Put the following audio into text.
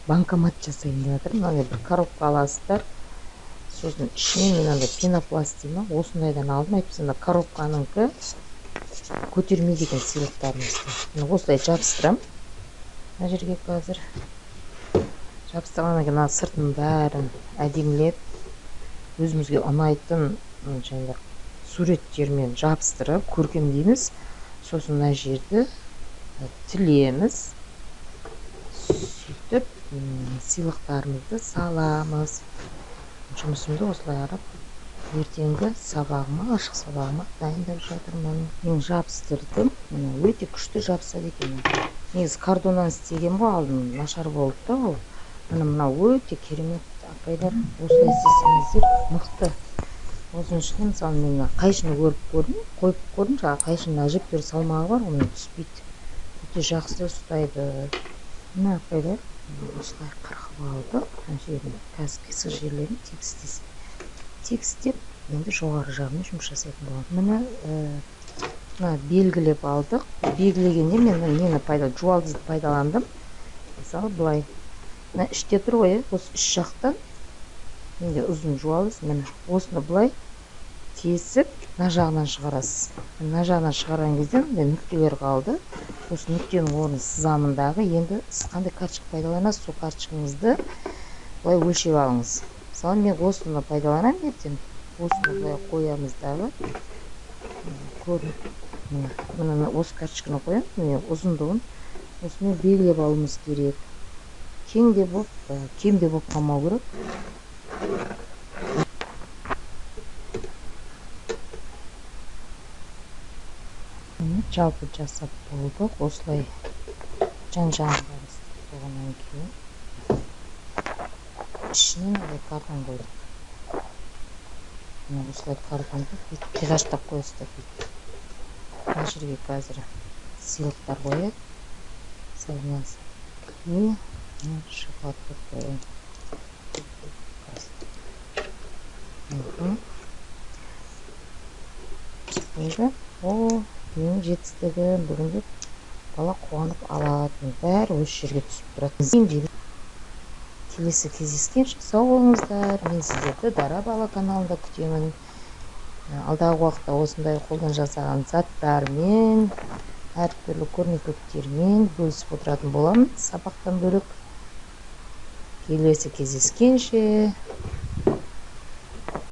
Банкомат жасайын деп жатырмын. Мынандай бір коробка аласыздар, сосын ішіне мен андай пенопласт дей ма, осындайдан алдым. Әйтпесе ана коробканікі көтермейді екен сыйлықтарымызды. Міне, осылай жабыстырамын мына жерге. Қазір жабыстырғаннан кейін мына сыртының бәрін әдемілеп, өзімізге ұнайтын жаңағы суреттермен жабыстырып көркемдейміз. Сосын мына жерді тілеміз, сөйтіп сыйлықтарымызды саламыз. Жұмысымды осылай қарап, ертеңгі сабағыма, ашық сабағыма дайындап жатырмын. Мен жабыстырдым, міне, өте күшті жабысады екен. Негізі картоннан істегенмін ғой алдын, нашар болды да ол. Міне, мынау өте керемет, апайлар, осылай істесеңіздер, мықты. Осының ішіне, мысалы, мен мына қайшыны көріп көрдім, қойып көрдім. Жаңағы қайшының әжептәуір салмағы бар ғой, түспейді, өте жақсы ұстайды. Мына, апайлар, осылай қырқып алдық мына жерін. Қазір қисық жерлерін тегістеп, енді жоғары жағымен жұмыс жасайтын боламын. Міне, мына белгілеп алдық. Белгілегенде мен нені жуалдызды пайдаландым. Мысалы, былай мына іште тұр ғой, иә, осы іш жақтан менде ұзын жуалдыз. Міне, осыны былай тесіп, мына жағынан шығарасыз. Мына жағынан шығарған кезде мындай нүктелер қалды. Осы нүктенің орнын сызамын дағы, енді сіз қандай карточка пайдаланасыз, сол карточкаңызды былай өлшеп алыңыз. Мысалы, мен осыны пайдаланамын ертең. Осыны былай қоямыз дағы, көрініп, міне, осы карточканы қоямын. Міне, ұзындығын осымен белгілеп алуымыз керек. Кең де болып, кем де болып қалмау керек. Жалпы жасап болдық. Осылай жан жағын бәрін істеп болғаннан кейін ішіне мынандай картон қойдық. Міне, осылай картонды бүйтіп қиғаштап қоясыздар, бүйтіп. Мына жерге қазір сыйлықтар қояды. Мысалы, мына шоколадка қояйын. Енді о, менің жетістігім бүгін деп бала қуанып алады. Бәрі осы жерге түсіп тұрады. Келесі кездескенше сау болыңыздар. Мен сіздерді Дара бала каналында күтемін. Алдағы уақытта осындай қолдан жасаған заттармен, әртүрлі көрнекіліктермен бөлісіп отыратын боламын сабақтан бөлек. Келесі кездескенше.